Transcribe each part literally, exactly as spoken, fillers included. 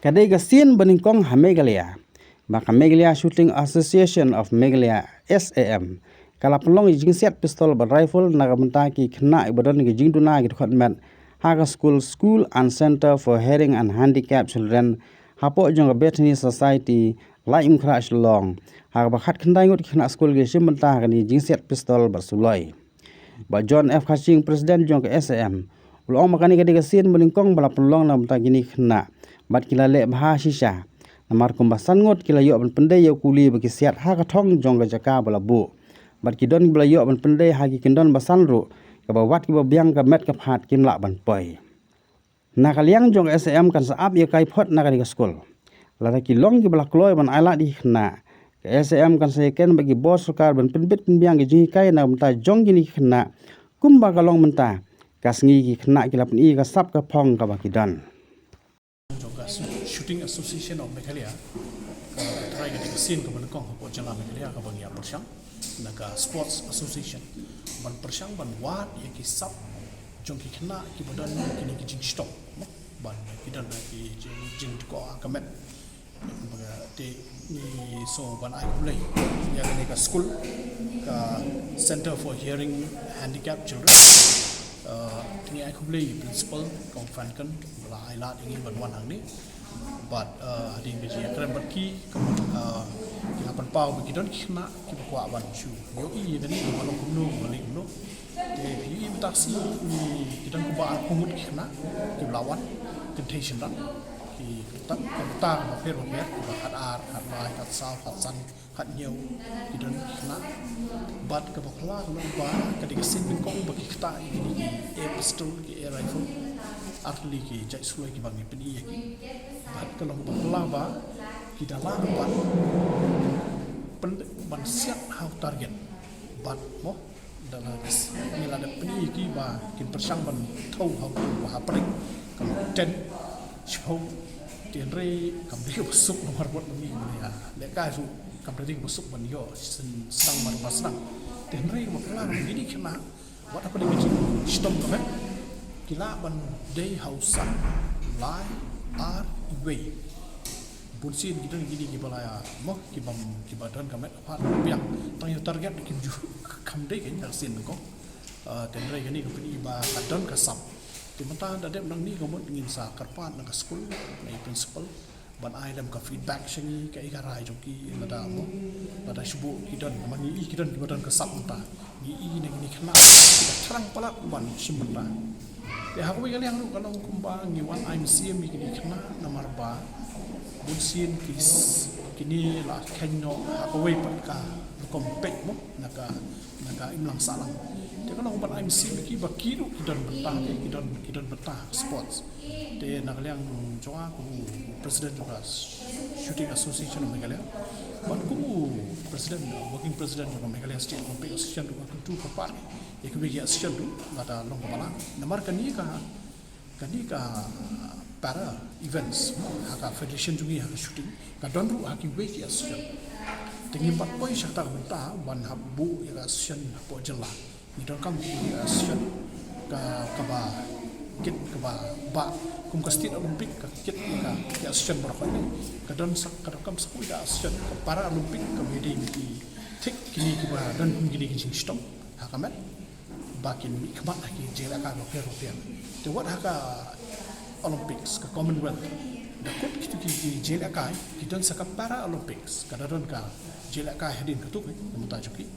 Ka dei ka sien ba nyngkong ha Meghalaya ba ka Meghalaya Shooting Association of Meghalaya, S A M, ka la pynlong ïa ka jingsiat pistol bad rifle na ka bynta ki khynnah ba don ki jingduna ki dkhot met ha ka skul, School and Centre for Hearing and Handicapped Children, hapoh jong ka Bethany Society, Laitumkhrah, Shillong, ha kaba khatkhyndai ngut ki khynnah skul ki shim bynta ha kane ka jingsiat pistol bad suloi. Bah John F Khashing, President jong ka S A M, u la ong ba kane ka dei ka sien ba nyngkong ba la pynlong na ka bynta kine ki khynnah bad ki la leh bha shisha. Namar kumba san ngut ki la ïoh ban pyndei ïa u kuli ba ki siat ha ka thong jong ka jaka ba la buh. Bad ki don kiba la ïoh ban pyndei ha ki kyndon ba san ruh, kaba wad kiba biang ka met ka phad kim lah ban poi. Na ka liang jong ka S A M kan sa ap ïa ka phot na kane ka skul. Lada ki long kiba la kloi ban ailad ïa ki khynnah, ka S A M kan sa ïakren bad ki bor sorkar ban pynbit pynbiang ki jinghikai na ka bynta jong kine ki khynnah. Kumba ka long mynta ka sngi ki khynnah ki la pyni ka sap ka phong kaba ki don. Jong ka Shooting Association of Meghalaya, ka trai ka dei ka sien kaba nyngkong hapoh jylla Meghalaya kaba ngi ïa pyrshang na ka Sports Association ban pyrshang ban wad ïa ki sap jong ki khynnah kiba don kine ki jingshitom, ban ki don ki jing, jingtkoh ha ka met. Te ngi sngewbha ban ai khublei ïa kane ka skul, ka Centre for Hearing Handicap Children. Uh, te ngi ai khublei ïa i principal, Kong Franken, ba la ai lad ïa ngi ban wan hangne. Bad, uh, hadien ka jingïakren bad ki, uh, ki la pynpaw ba ki don ki khynnah kiba kwah ban shu ïohi ïa kane, ba long kumno, ba long kumno. Te phi ïohi mynta ka sngi ki don kumba arphew ngut ki khynnah kiba la wan kynthei shynrang. Ki kata, kata kaba pher bapher, kaba khat ar, khat lai, khat saw, khat san, khat hynñiew, ki don ki khynnah. Bad kaba phylla ka long ba ka dei ka sien nyngkong ba ki ktah ïa kine ki air pistol, ki air rifle, ar tylli ki jait suloi kiba ngi pyni ïa ki. Bad ka long ba phylla ba ki da lah ban pyn, ban siat ha u target. Bad mo, da la ngi la dep pyni ïa ki ba kin pyrshang ban thew ha u, ha pyrthei, ka long ten, shiphew. Te hynrei kam dei kaba suk namar bad ngi, ngi ïa lehkai suk, kam dei kaba suk ban ïoh sdang mar ba sdang. Te hynrei kaba phylla kine ki khynnah, wat hapdeng ka jingshitom ka met, ki lah ban dei ha u san, lai, ar, iwei. Bun sien ki don kine kiba la ïa, mo, kiba, kiba don ka met ka phad biang. Tang ïa u target kim ju, kam dei, kane ka sien ko. Ah, te hynrei kane ka pyni ba ka don ka sap. Te mynta da dep nangne ka mut ngin sa kyrpad na ka skul, na i principal, ban ai lem ka feedback sha ngi, kaei ka rai jong ki, lada mo, lada shu buh ki don, namar ngi i ki don kiba don ka sap mynta. Ngi i na kine ki khynnah kiba thrang palat ban shim bynta. Te ha kawei ka liang ruh ka long kumba ngi wan ai mynsiem ïa kine ki khynnah namar ba bun sien ki s-, kine la kheiñ noh ha kawei pat ka rukom peit mo, na ka, na ka imlang sahlang. Te ka long ban ai mynsiem ïa ki ba ki ruh ki don bynta, ki don, ki don bynta sports. Te na ka liang jong nga kum u president jong ka Shooting Association of Meghalaya, bad kum u president, working president jong ka Meghalaya State Olympic Association ruh, nga kyntu kyrpad ïa kiwei ki association ruh, lada long kaba lah. Namar kane ka, kane ka para events ha ka federation jong ngi ha ka shooting, ka don ruh ha kiwei ki association. Te ngim pat poi sha kata ka bynta ban hap buh ïa ka association hapoh jylla. Ngi donkam ki association ka, kaba kit, kaba bah kum ka State Olympic, ka kit ka, ka association baroh kawei. Ka don sa, ka donkam sa kawei ka association ka Para Olympic, kaba ïadei bad ki thik kine kiba don kum kine ki jingshitom ha ka met, ba kin mihkhmat ha ki jingïalehkai bapher bapher. Te wat ha ka Olympics, ka Commonwealth, da kut kito ki, ki jingïalehkai, ki don sa ka Para Olympics, ka da don ka jingïalehkai hadien katto katne, na ka bynta jong ki.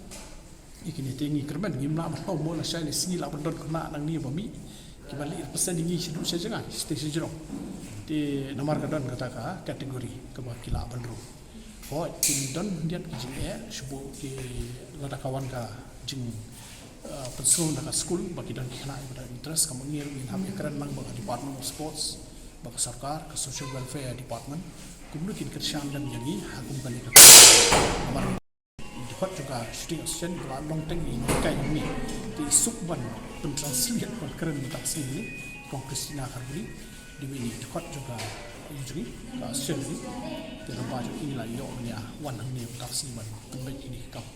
Ïa kine te ngi kyrmen, ngim lah ban ong mo lashai lashisngi lah ban don khynnah nangne ba mih kiba leh represent ïa ngi shaduh sha jngai, sha shatei shajrong. Te namar ka don kata ka category kaba ki lah ban rung. Hooid, kin don khyndiat ki jingeh, shu buh ki, lada ka wan ka jing, uh, pynsngew na ka skul ba ki don ki khynnah kiba don interest, ka ma ngi ruh ngin hap ïakren lang bad ka Department of Sports, bad ka sorkar, ka Social Welfare Department, kumno kin kyrshan lem ïa ngi ha kum kane ka. Namar i dkhot jong ka Shooting Association ka la long teng i nonghikai jong ngi. Te i suk ban pyntranslate, ban kren mynta ka sngi ne, Kong Christina Kharbuli, dei i dkhot jong ka, jong ngi, ka association jong ngi. Te lyngba jong i la ïoh ban ïa wan hangne mynta ka sngi ban pynbeit ïa kine ki kam.